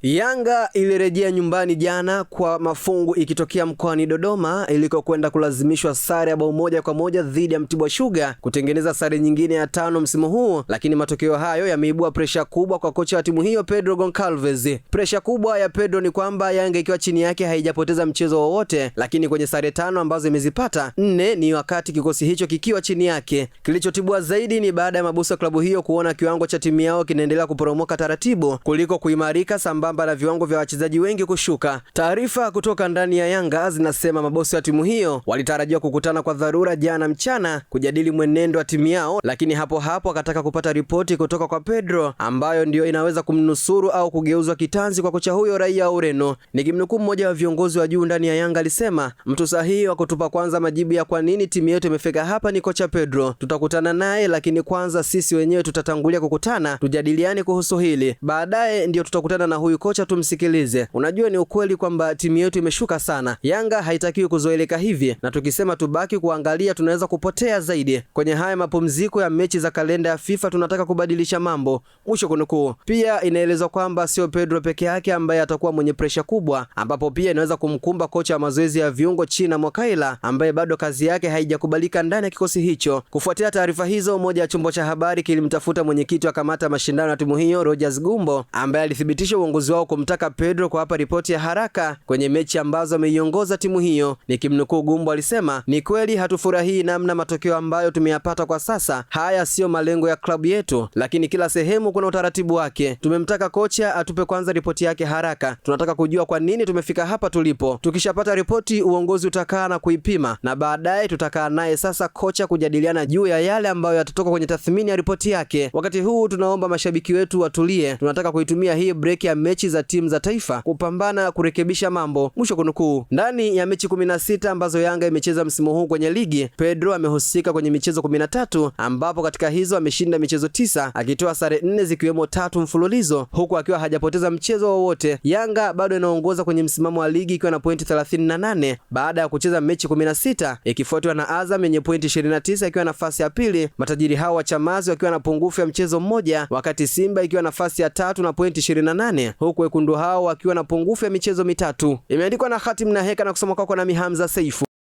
Yanga ilirejea nyumbani jana kwa mafungu ikitokea mkoani Dodoma ilikokwenda kulazimishwa sare ya bao 1-1 dhidi ya Mtibwa Sugar kutengeneza sare nyingine ya 5 msimu huu, lakini matokeo hayo yameibua presha kubwa kwa kocha wa timu hiyo Pedro Goncalves. Presha kubwa ya Pedro ni kwamba Yanga ikiwa chini yake haijapoteza mchezo wowote, lakini kwenye sare 5 ambazo imezipata, 4 ni wakati kikosi hicho kikiwa chini yake. Kilichotibua zaidi ni baada ya mabosi wa klabu hiyo kuona kiwango cha timu yao kinaendelea kuporomoka taratibu kuliko kuimarika sambamba na viwango vya wachezaji wengi kushuka. Taarifa kutoka ndani ya Yanga zinasema mabosi wa timu hiyo walitarajiwa kukutana kwa dharura jana mchana kujadili mwenendo wa timu yao, lakini hapo hapo akataka kupata ripoti kutoka kwa Pedro ambayo ndiyo inaweza kumnusuru au kugeuzwa kitanzi kwa kocha huyo raia wa Ureno. Nikimnukuu mmoja wa viongozi wa juu ndani ya Yanga alisema, mtu sahihi wa kutupa kwanza majibu ya kwa nini timu yetu imefika hapa ni kocha Pedro. Tutakutana naye, lakini kwanza sisi wenyewe tutatangulia kukutana, tujadiliane kuhusu hili, baadaye ndio tutakutana na huyu kocha tumsikilize. Unajua, ni ukweli kwamba timu yetu imeshuka sana. Yanga haitakiwi kuzoeleka hivi, na tukisema tubaki kuangalia tunaweza kupotea zaidi. Kwenye haya mapumziko ya mechi za kalenda ya FIFA tunataka kubadilisha mambo, mwisho kunukuu. Pia inaelezwa kwamba sio Pedro peke yake ambaye atakuwa mwenye presha kubwa, ambapo pia inaweza kumkumba kocha wa mazoezi ya viungo China Mokaila ambaye bado kazi yake haijakubalika ndani ya kikosi hicho. Kufuatia taarifa hizo, moja ya chombo cha habari kilimtafuta mwenyekiti wa kamati ya mashindano ya timu hiyo Rogers Gumbo ambaye alithibitisha uongozi wao kumtaka Pedro kuwapa ripoti ya haraka kwenye mechi ambazo ameiongoza timu hiyo. Nikimnukuu Gumbo alisema, ni kweli hatufurahii namna matokeo ambayo tumeyapata kwa sasa. Haya siyo malengo ya klabu yetu, lakini kila sehemu kuna utaratibu wake. Tumemtaka kocha atupe kwanza ripoti yake haraka. Tunataka kujua kwa nini tumefika hapa tulipo. Tukishapata ripoti, uongozi utakaa na kuipima na baadaye tutakaa naye sasa kocha kujadiliana juu ya yale ambayo yatatoka kwenye tathmini ya ripoti yake. Wakati huu tunaomba mashabiki wetu watulie. Tunataka kuitumia hii break ya mechi za timu za taifa kupambana kurekebisha mambo, mwisho kunukuu. Ndani ya mechi 16 ambazo Yanga imecheza msimu huu kwenye ligi, Pedro amehusika kwenye michezo 13 ambapo katika hizo ameshinda michezo 9 akitoa sare 4 zikiwemo 3 mfululizo huku akiwa hajapoteza mchezo wowote. Yanga bado inaongoza kwenye msimamo wa ligi ikiwa na pointi 38 baada ya kucheza mechi 16 ikifuatwa na Azam yenye pointi 29 ikiwa nafasi ya pili, matajiri hao wa Chamazi wakiwa na pungufu ya mchezo mmoja, wakati Simba ikiwa nafasi ya tatu na pointi 28 huku wekundu hao wakiwa na pungufu ya michezo 3. Imeandikwa na Hatim na Heka na kusoma kwako nami Hamza Seifu.